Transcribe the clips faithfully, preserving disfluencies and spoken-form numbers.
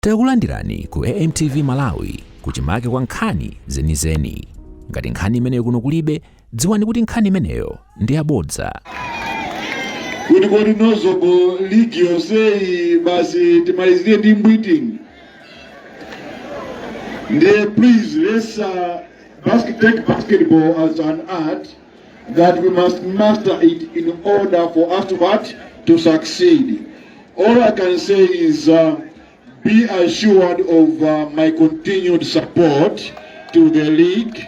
Takulandirani ku A M T V Malawi, kuchimake kwa nkhani zenizeni. Ngati nkhani imeneyo kuno kulibe, dziwani kuti nkhani imeneyo ndi yabodza. Kuti kodi nozobo ligi yonseyi basi timalizire ndi mbwiting? Ndiye please, let's uh, basket, take basketball as an art that we must master it in order for us to what? To succeed. All I can say is uh, be assured of uh, my continued support to the league.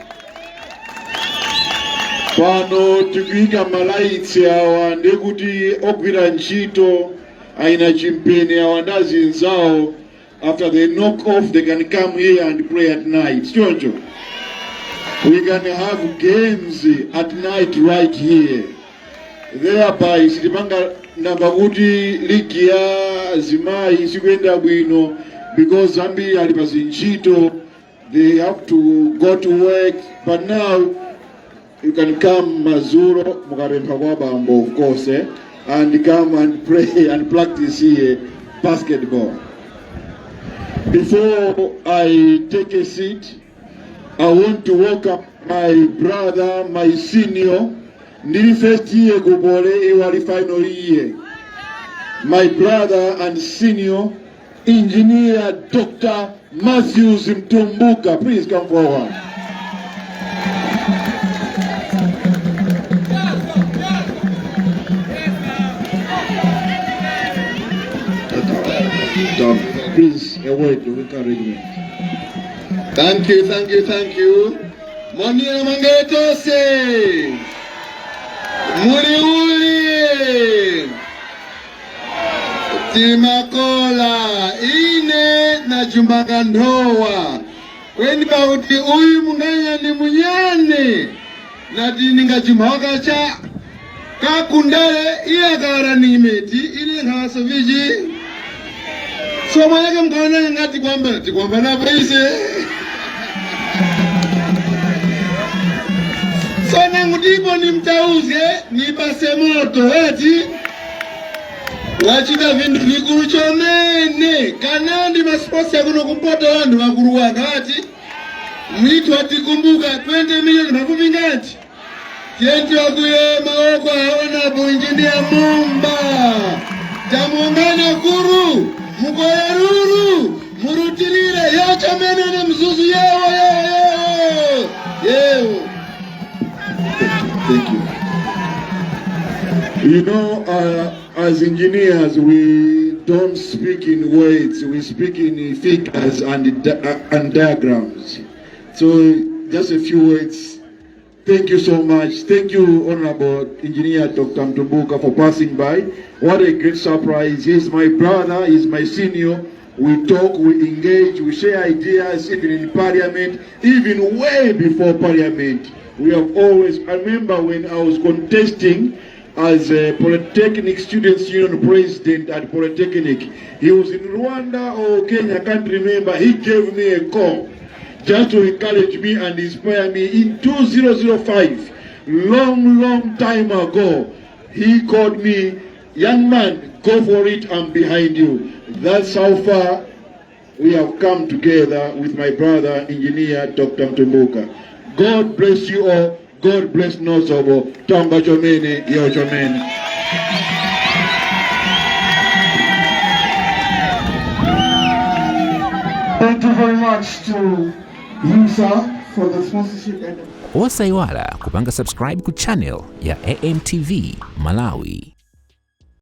Pano tikuyika malaitsi awa ndekuti ogwira ntchito aina chimpeni awa ndazinzawo, after they knock off, they can come here and play at night. Choncho, we can have games at night right here. Thereby, sitipanga namba kuti ligi ya zimayi sikuyenda bwino because ambiri ali pa zintchito, they have to go to work. But now, you can come mazuro, mukapempha kwa bambo, of course, eh, and come and play and practice here basketball. Before I take a seat, I want to welcome my brother, my senior. Ndili first year ku Bole, iwo ali final year. My brother and senior, Engineer Doctor Matthews Mtumbuka, please come forward. Please, a word of encouragement. Thank you, thank you, thank you. Monera mangere tose. Muli uli? Timakola, ine na Jumbaka Nthowa. Kweni pakuti uyu munganya ndi munyane, nati ndingajimphoka cha kakundale, iye akara ni imeti, ine nkhawaso viji. So mwanake mkaona ngati kwamba, tikwamba napo ise. So nangu ndipo nimtauzge, nipase moto, eti? Wachita vinthu vikuru chomene. Kanandi ma sports ya kuno kumpoto ŵanthu ŵakuru waka ŵati, mwithu watikumbuka twenty million makumi ngati? Tiyeni tiŵakuye mawoko awo na bunjini ya Mumba. Tamongana kuru, mukoye ruru, murutilire, yo chomene ne mzuzu yewo, yewo, yewo. Yewo. Thank you. You know, uh, as engineers, we don't speak in words, we speak in figures and, di- uh, and diagrams. So, just a few words. Thank you so much. Thank you, Honorable Engineer Doctor Mtumbuka, for passing by. What a great surprise. He's my brother, he's my senior. We talk, we engage, we share ideas, even in parliament, even way before parliament. We have always, I remember when I was contesting as a Polytechnic Students Union president at Polytechnic. He was in Rwanda or Kenya, I can't remember. He gave me a call just to encourage me and inspire me in two thousand five, long, long time ago. He called me, "Young man, go for it, I'm behind you." That's how far we have come together with my brother, Engineer Doctor Mtumbuka. God bless you all. God bless Nozobo. Tamba chomene, yo chomene. Thank you very much to you, sir, for the sponsorship and Osayiwala kupanga subscribe ku channel ya A M T V Malawi.